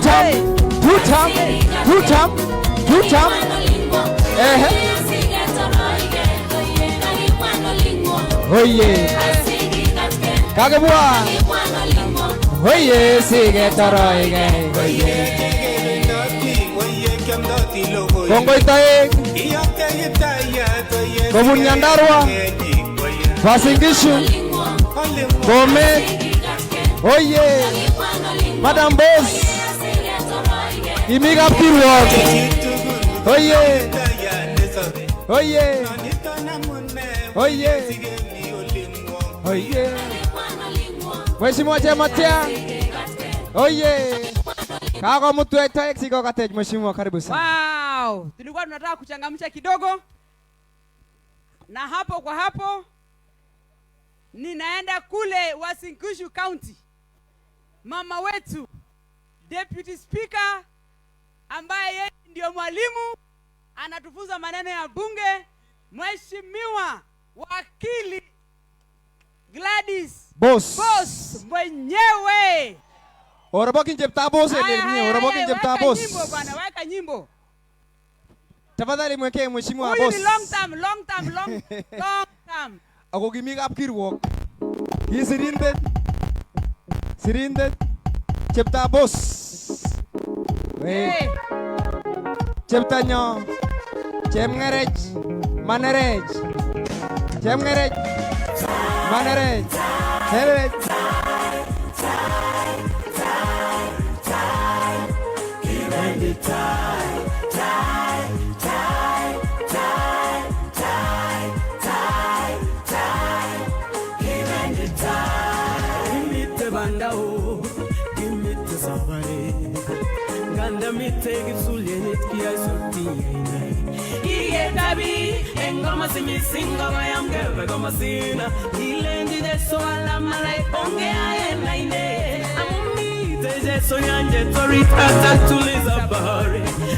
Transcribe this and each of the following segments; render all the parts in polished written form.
Tutam, tutam, tutam, tutam. Ehe. Oye. Kakibwa. Oye, siketoroige. Oye. Kongoi toek kobun Nyandarua, Uasin Gishu, Bomet. Oye. Madam Boss. Kimi kapkirwok. Oye. Oye. Oye. Oye. Mheshimiwa Chematia. Oye. Kakomutwech toek sikokatech mheshimiwa, karibu sana. Wow, tulikuwa tunataka kuchangamsha kidogo, na hapo kwa hapo ninaenda kule Uasin Gishu County, mama wetu Deputy Speaker ambaye yeye ndio mwalimu anatufunza maneno ya bunge, Mheshimiwa Wakili Gladys Boss. Boss mwenyewe. Orobokin Cheptabos Haya, ele mwenyewe, haya, orobokin haya, Cheptabos. weka nyimbo bwana, weka nyimbo. Tafadhali mwekee mheshimiwa Huyu Boss. ni long term, long term, long, long term. Ako kimi kapkirwok. Ki sirindet. Sirindet Cheptabos. Hey. Cheptanyo. Chemngerech. Manerech. Chemngerech. Manerech. Chemngerech.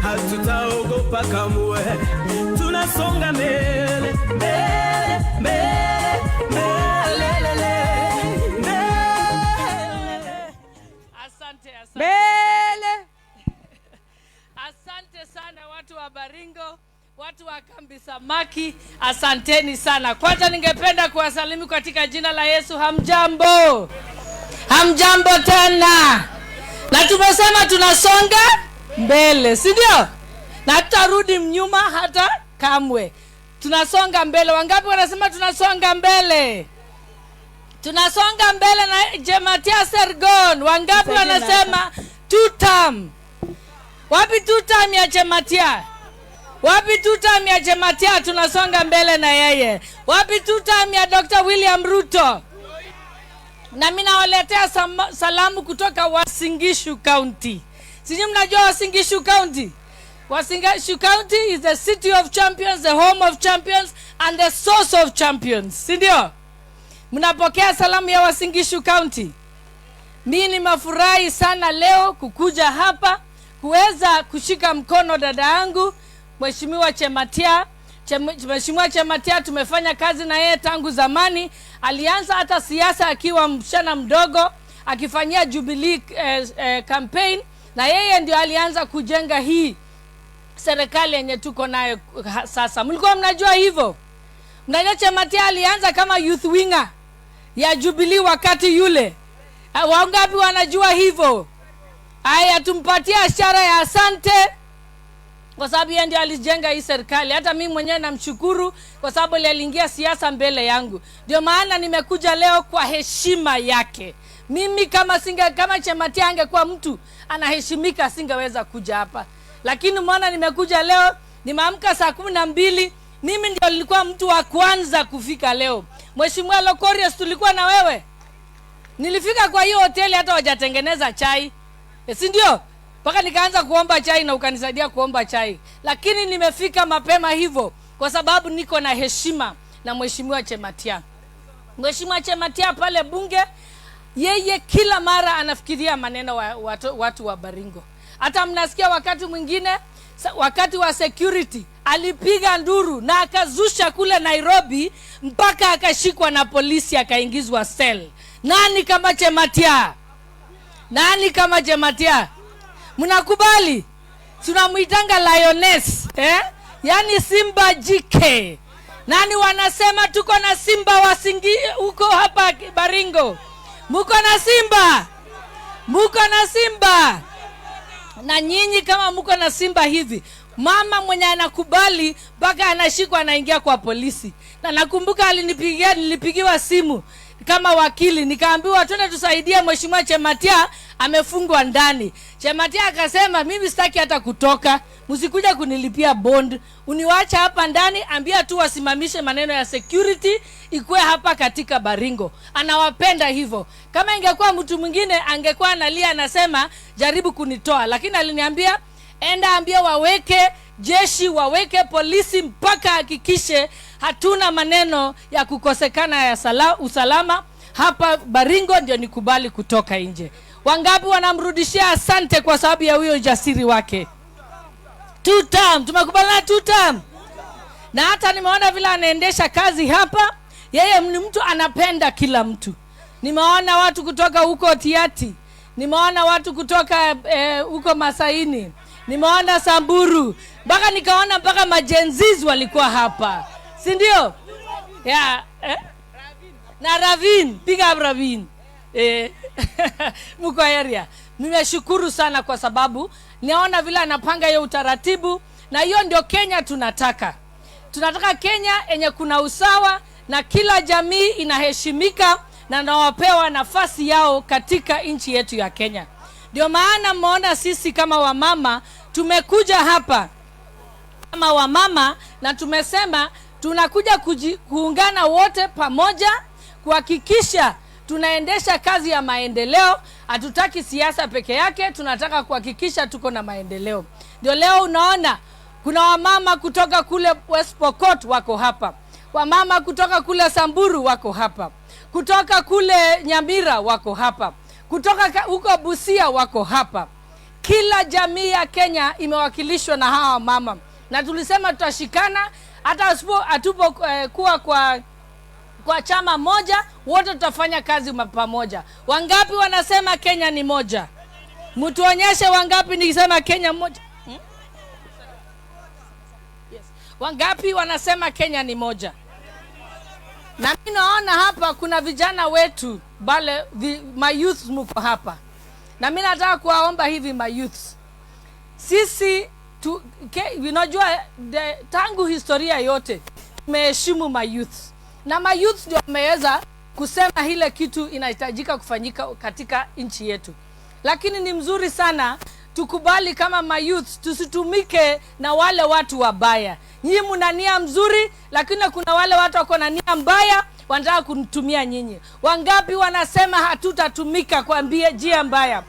Hatutaogopa kamwe, tunasonga mbele, mbele, mbele, mbele, mbele. Asante, asante. Mbele. Asante sana watu wa Baringo, watu wa Kambi Samaki, asanteni sana. Kwanza ningependa kuwasalimu katika jina la Yesu. Hamjambo? Hamjambo tena. Na tumesema tunasonga mbele, si ndio? Na hatutarudi nyuma hata kamwe. Tunasonga mbele. Wangapi wanasema tunasonga mbele? Tunasonga mbele na Jematia Sergon. Wangapi wanasema two term? Wapi two term ya Jematia? Wapi two term ya Jematia? Tunasonga mbele na yeye. Wapi two term ya Dr. William Ruto? Na mimi nawaletea salamu kutoka Uasin Gishu County. Sijui mnajua Uasin Gishu County? Uasin Gishu County is the city of champions, the home of champions and the source of champions. Si ndio? Mnapokea salamu ya Uasin Gishu County. Mimi nimefurahi sana leo kukuja hapa kuweza kushika mkono dada yangu Mheshimiwa Chematia. Mheshimiwa Chematia tumefanya kazi na yeye tangu zamani. Alianza hata siasa akiwa msichana mdogo akifanyia Jubilee campaign, na yeye ndio alianza kujenga hii serikali yenye tuko nayo sasa. Mlikuwa mnajua hivyo? Mnajua Chematia alianza kama youth winger ya Jubilee wakati yule. Wangapi wanajua hivyo? Haya, tumpatie ishara ya asante kwa sababu yeye ndio alijenga hii serikali. Hata mimi mwenyewe namshukuru kwa sababu aliingia siasa mbele yangu. Ndio maana nimekuja leo kwa heshima yake. Mimi kama Chematia angekuwa mtu anaheshimika singeweza kuja hapa. Lakini umeona nimekuja leo, nimeamka saa 12, mimi ndio nilikuwa mtu wa kwanza kufika leo. Mheshimiwa Lokorius, tulikuwa na wewe. Nilifika kwa hiyo hoteli hata hawajatengeneza chai. Si ndio? Mpaka nikaanza kuomba chai na ukanisaidia kuomba chai. Lakini nimefika mapema hivyo kwa sababu niko na heshima na Mheshimiwa Chematia. Mheshimiwa Chematia pale bunge, yeye kila mara anafikiria maneno wa watu wa Baringo. Hata mnasikia wakati mwingine, wakati wa security alipiga nduru na akazusha kule Nairobi mpaka akashikwa na polisi akaingizwa cell. Nani kama Chematia? Nani kama Chematia? Mnakubali? Tunamuitanga lioness, eh? Yaani simba jike. Nani wanasema tuko na simba wasingi huko hapa Baringo? Muko na simba? Muko na simba? Na nyinyi kama muko na simba hivi, mama mwenye anakubali mpaka anashikwa anaingia kwa polisi. Na nakumbuka nilipigiwa simu kama wakili, nikaambiwa twende tusaidie Mheshimiwa Chematia amefungwa ndani. Chematia akasema mimi sitaki hata kutoka, msikuja kunilipia bond, uniwacha hapa ndani, ambia tu wasimamishe maneno ya security ikuwe hapa katika Baringo. Anawapenda hivyo. Kama ingekuwa mtu mwingine angekuwa analia anasema jaribu kunitoa, lakini aliniambia enda ambia waweke jeshi, waweke polisi mpaka hakikishe hatuna maneno ya kukosekana ya usalama hapa Baringo, ndio nikubali kutoka nje. Wangapi wanamrudishia asante kwa sababu ya huyo ujasiri wake? Two term, tumekubaliana two term. Na hata nimeona vile anaendesha kazi hapa, yeye ni mtu anapenda kila mtu. Nimeona watu kutoka huko Tiati, nimeona watu kutoka huko Masaini, nimeona Samburu, mpaka nikaona mpaka majenzizi walikuwa hapa, si ndio? Yeah, eh? Na Ravin, piga up Ravin. Mko area. Nimeshukuru sana kwa sababu naona vile anapanga hiyo utaratibu, na hiyo ndio Kenya tunataka. Tunataka Kenya yenye kuna usawa na kila jamii inaheshimika na nawapewa nafasi yao katika nchi yetu ya Kenya. Ndio maana mmeona sisi kama wamama tumekuja hapa kama wamama na tumesema tunakuja kuungana wote pamoja kuhakikisha tunaendesha kazi ya maendeleo. Hatutaki siasa peke yake, tunataka kuhakikisha tuko na maendeleo. Ndio leo unaona kuna wamama kutoka kule West Pokot wako hapa, wamama kutoka kule Samburu wako hapa, kutoka kule Nyamira wako hapa, kutoka huko Busia wako hapa. Kila jamii ya Kenya imewakilishwa na hawa mama, na tulisema tutashikana hata hatupo kuwa kwa chama moja, wote tutafanya kazi pamoja. Wangapi wanasema Kenya ni moja? Mtuonyeshe wangapi nikisema Kenya moja. Yes. Wangapi wanasema Kenya ni moja? Na mimi naona hapa kuna vijana wetu bale, my youth mko hapa. Na mimi nataka kuwaomba hivi my youth. Sisi unajua tangu historia yote tumeheshimu my youth. Na my youth ndio wameweza kusema ile kitu inahitajika kufanyika katika nchi yetu. Lakini ni mzuri sana tukubali kama my youth tusitumike na wale watu wabaya. Nyinyi mna nia mzuri, lakini kuna wale watu wako na nia mbaya wanataka kunitumia nyinyi. Wangapi wanasema hatutatumika kwa njia mbaya?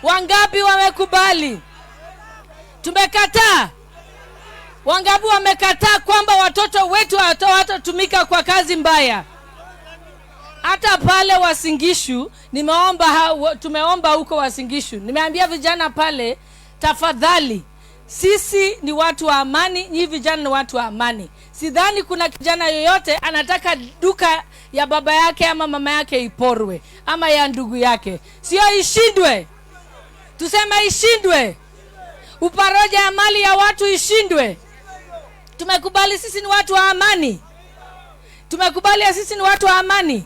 Wangapi wamekubali? Tumekataa. Wangapi wamekataa kwamba watoto wetu hawatatumika kwa kazi mbaya? Hata pale Wasingishu tumeomba huko Wasingishu. Nimeambia vijana pale, tafadhali sisi ni watu wa amani, nyinyi vijana ni watu wa amani. Sidhani kuna kijana yoyote anataka duka ya baba yake ama mama yake iporwe ama ya ndugu yake. Sio ishindwe. Tuseme ishindwe. Uparoja ya mali ya watu ishindwe. Tumekubali sisi ni watu wa amani. Tumekubali sisi ni watu wa amani.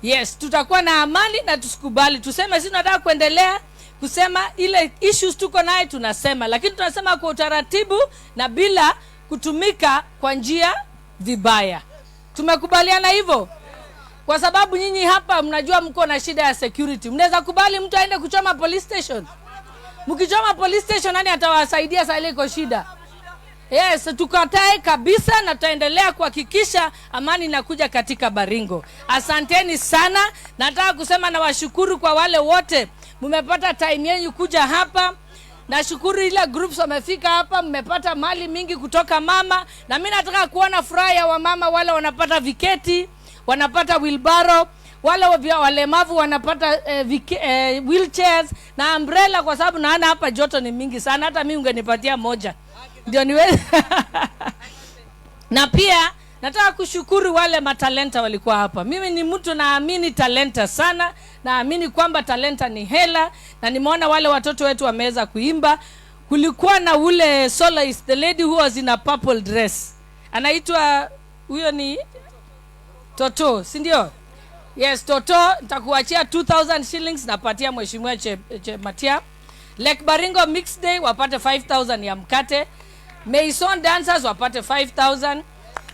Yes, tutakuwa na amani na tusikubali. Tuseme sisi tunataka kuendelea kusema ile issues tuko naye tunasema, lakini tunasema kwa utaratibu na bila kutumika kwa njia vibaya. Tumekubaliana hivyo? Kwa sababu nyinyi hapa mnajua mko na shida ya security. Mnaweza kubali mtu aende kuchoma police station? Mkichoma police station nani atawasaidia saa ile iko shida? Yes, tukatae kabisa na tutaendelea kuhakikisha amani inakuja katika Baringo. Asanteni sana. Nataka kusema na washukuru kwa wale wote mmepata time yenu kuja hapa. Nashukuru ile groups wamefika hapa, mmepata mali mingi kutoka mama. Na mimi nataka kuona furaha ya wamama wale wanapata viketi, wanapata wheelbarrow, wale walemavu wanapata wheelchairs na umbrella, kwa sababu naona hapa joto ni mingi sana. Hata mimi ungenipatia moja ndio niweze. Na pia Nataka kushukuru wale matalenta walikuwa hapa. Mimi ni mtu naamini talenta sana, naamini kwamba talenta ni hela, na nimeona wale watoto wetu wameweza kuimba. Kulikuwa na ule soloist, the lady who was in a purple dress, anaitwa huyo ni Toto, si ndio? Yes, Toto, nitakuachia 2000 shillings, napatia mheshimiwa Chematia. Lake Baringo Mixed Day wapate 5000 ya mkate. Mason Dancers wapate 5000.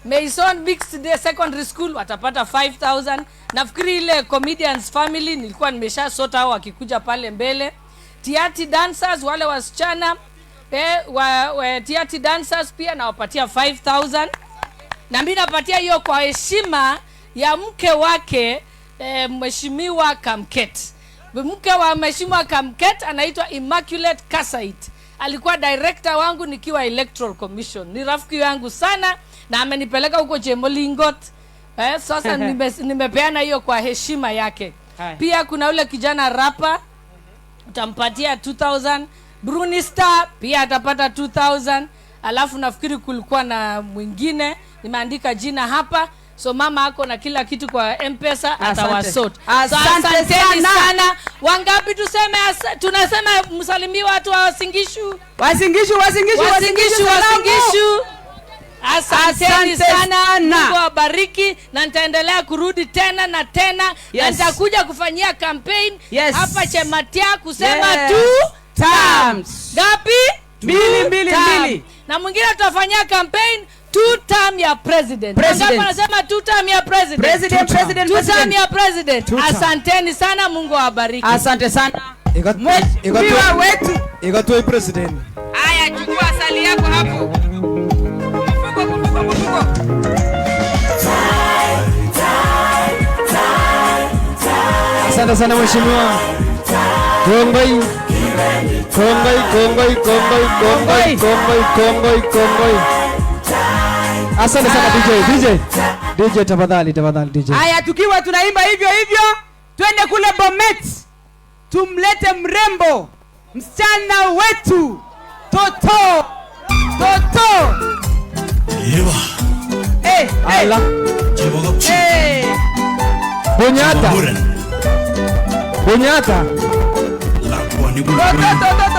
Mason Mixed Day Secondary School watapata 5000. Nafikiri ile Comedians Family nilikuwa nimesha sota hao wakikuja pale mbele. Tiati Dancers wale wasichana Tiati Dancers pia nawapatia 5000. Na mimi napatia hiyo kwa heshima ya mke wake, Mheshimiwa Kamket. Mke wa Mheshimiwa Kamket anaitwa Immaculate Kasait. Alikuwa director wangu nikiwa Electoral Commission. Ni rafiki yangu sana na amenipeleka huko Chemolingot. Sasa nimepeana hiyo kwa heshima yake. Hai. Pia kuna ule kijana rapper utampatia 2000. Bruni Star pia atapata 2000. Alafu nafikiri kulikuwa na mwingine nimeandika jina hapa. So mama ako na kila kitu kwa M-Pesa, Asante. atawasort. So Asante asanteni sana. sana. Wangapi tuseme tunasema msalimie watu wa Uasin Gishu. Uasin Gishu, Uasin Gishu, Uasin Gishu, Uasin Gishu, Uasin Gishu. Asanteni Asante sana. sana. Mungu awabariki, na nitaendelea kurudi tena na tena. Na nitakuja kufanyia campaign hapa Chematia kusema 2 Terms. Ngapi? Mbili, mbili, Term. mbili. Na mwingine tutafanyia campaign 2 term ya president. President. Wangapi wanasema 2 term ya president? President, Two term. president, 2 term president. ya president. Two term. Asanteni sana, Mungu awabariki. Asante sana. Mheshimiwa wetu. Ikatoi president. Haya, chukua asali yako hapo. Mfuko, mfuko, mfuko. Asante sana mheshimiwa. Kongoi. Kongoi, kongoi, kongoi, kongoi, kongoi, kongoi, kongoi. Asante sana DJ, DJ. DJ tafadhali, tafadhali DJ. Haya, tukiwa tunaimba hivyo hivyo, twende kule Bomet. Tumlete mrembo msichana wetu Toto. Toto. Yewa. Ala. Bunyata. Buren. Bunyata. Lakwa ni Toto, Toto,